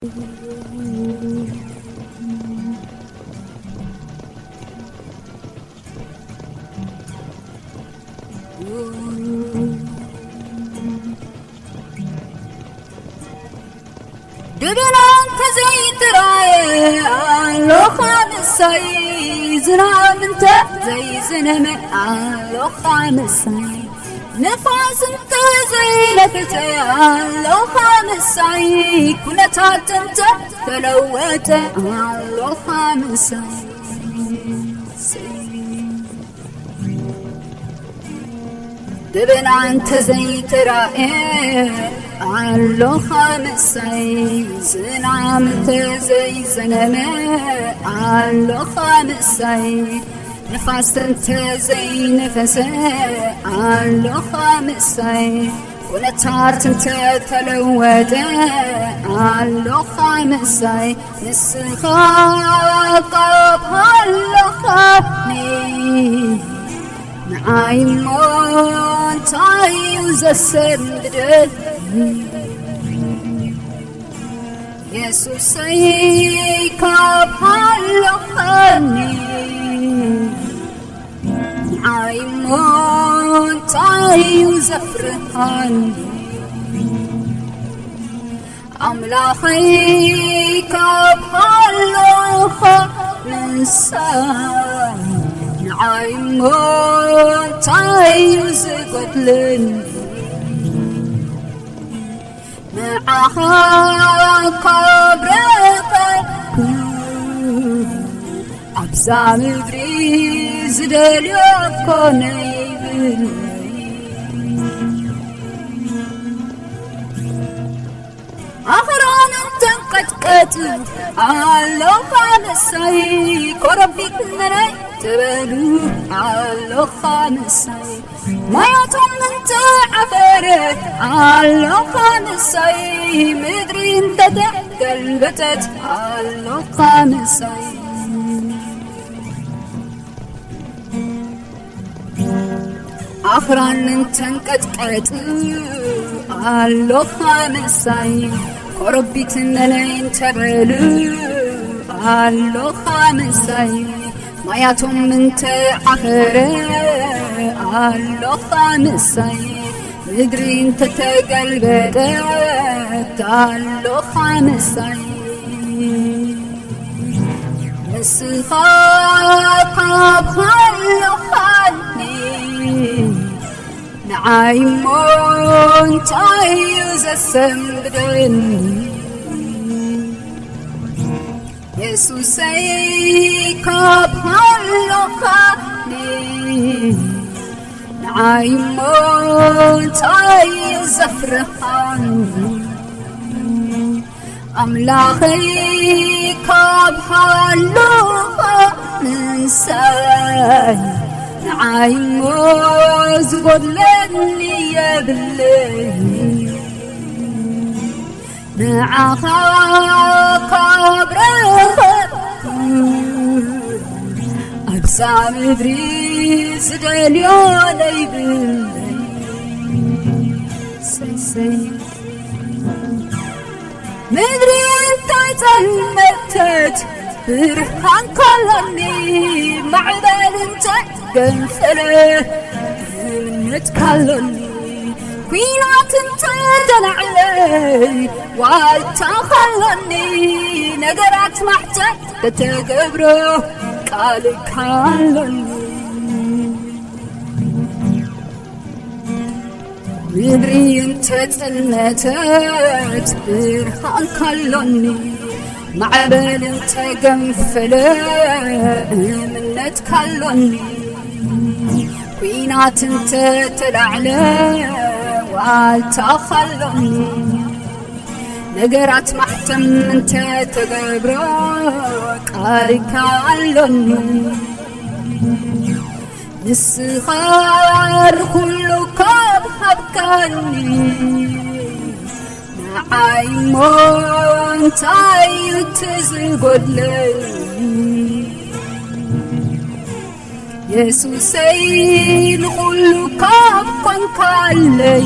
ድብና እንተዘይትራየ ኣሎኻ ምሳይ፣ ዝናም እንተዘይዘነመ ኣሎኻ ምሳይ፣ ንፋስ እንተዘይነፈተ ኣሎኻ ምሳይ፣ ኩነታት እንተተለወጠ ኣሎኻ ምሳይ። ደበና እንተዘይተራእየ ኣሎኻ ምሳይ፣ ዝናም እንተዘይዘነመ ኣሎኻ ምሳይ፣ ንፋስ እንተዘይነፈሰ ኣሎኻ ምሳይ፣ ኩነታት እንተተለወጠ ኣሎኻ ምሳይ፣ ንስኻ ካብ ሃለኻኒ ንዓይ እሞ እንታይ እዩ ዘሰንብደኒ? የሱሰይ ካብ ሃለኻኒ ንዓይ እሞ እንታይ እዩ ዘፍርሃኒ? ኣምላኸይ ካብ ሃለኻ ምሳይ ንዓይ እሞ እንታይ እዩ ዝጎድለኒ? ንዓኻ ካብ ረኸብኩ ኣብዛ ምድሪ ዝደልዮ ኮነ ይብል። ኣኽራን እንተንቀጥቀጥ ኣሎኻ ምሳይ፣ ኮረቢት መናይ ተበሉ ኣሎኻ ምሳይ፣ ማያቶም እንተዓፈረ ኣሎኻ ምሳይ፣ ምድሪ እንተተገልበጠት ኣሎኻ ምሳይ። ኣኽራን እንተንቀጥቀጥ ኣሎኻ ምሳይ፣ ኮረቢት ነነይ እንተበሉ ኣሎኻ ምሳይ፣ ማያቶም እንተዓፈረ ኣሎኻ ምሳይ፣ ምድሪ እንተተገልበጠት ኣሎኻ ምሳይ። ንስኻ ካብ ሃለኻኒ ንዓይ እሞ እንታይ እዩ ዘሰንብደኒ? የሱሰይ ካብ ሃለኻኒ ንዓይ እሞ እንታይ እዩ ዘፍርሃኒ? ኣምላኸይ ካብ ሃለኻ ምሳይ ንዓይ እሞ ዝጎድለኒ የብለይ። ንዓኻ ካብ ረኸብኩ ኣብዛ ምድሪ ዝደልዮ ለይብለይ። ሰይሰይ ምድሪ እንታይ ጸልመተት ብርሃን ካሎኒ፣ ማዕበል እንታይ ገንፈለ እምነት ካሎኒ፣ ኲናት እንተተላዕለ ዋልታ ካሎኒ፣ ነገራት ማሕተም ተተገብሮ ቃል ካሎኒ። ምድሪ እንተጽነተት ብርሃን ካሎኒ፣ ማዕበል እንተገንፈለ እምነት ካሎኒ፣ ኲናት እንተተላዕለ ዋልታ ካሎኒ፣ ነገራት ማሕተም እንተተገብሮ ቃል ካሎኒ። ንስኻ ንኹሉ ካብ ሃብካኒ፣ ንዓይ እሞ እንታይ እዩ እቲ ዝጎድለኒ? የሱሰይ ንኹሉ ካብ ኮንካለይ፣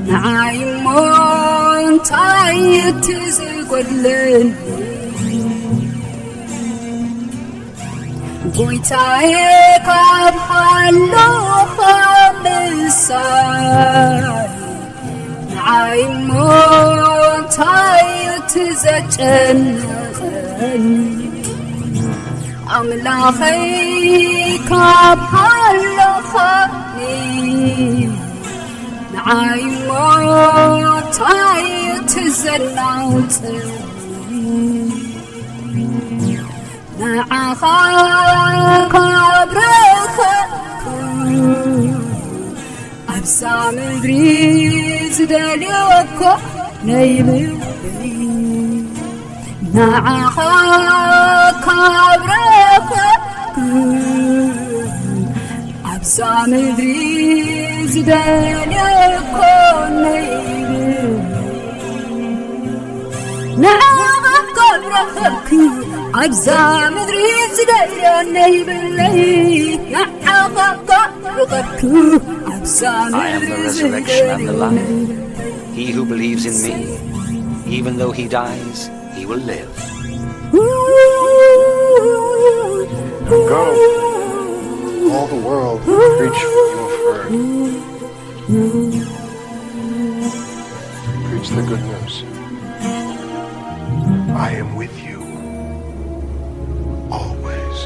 ንዓይ እሞ እንታይ እቲ ዝጎድለኒ ጎይታዬ ካብ ሃለኻ ምሳይ ንዓይ እሞ እንታይ እቲ ዘጨንቐኒ ኣምላኸይ ካብ ሃለኻኒ ንዓይ እሞ እንታይ እቲ ዘናውፅኒ ንዓኻ ካብ ረኸብኩ ኣብዛ ምድሪ ዝደልዮ እኮ ነይብለይ ንዓኻ ካብ ረኸብኩ ኣብዛ ምድሪ ዝደልዮ እኮ ነይብለይ ንዓኻ ካብ ረኸብኩ ኣብዛ ምድሪ ዝደልዮ ነይብለይ ንዓኻ ካብ ረኸብኩ ኣብዛ I am the ምድሪ resurrection and the ዝደልዮ life. ነይብለይ He who believes in me, even though he dies, he will live. Go all the world, preach your word. Preach the good news. I am with you always.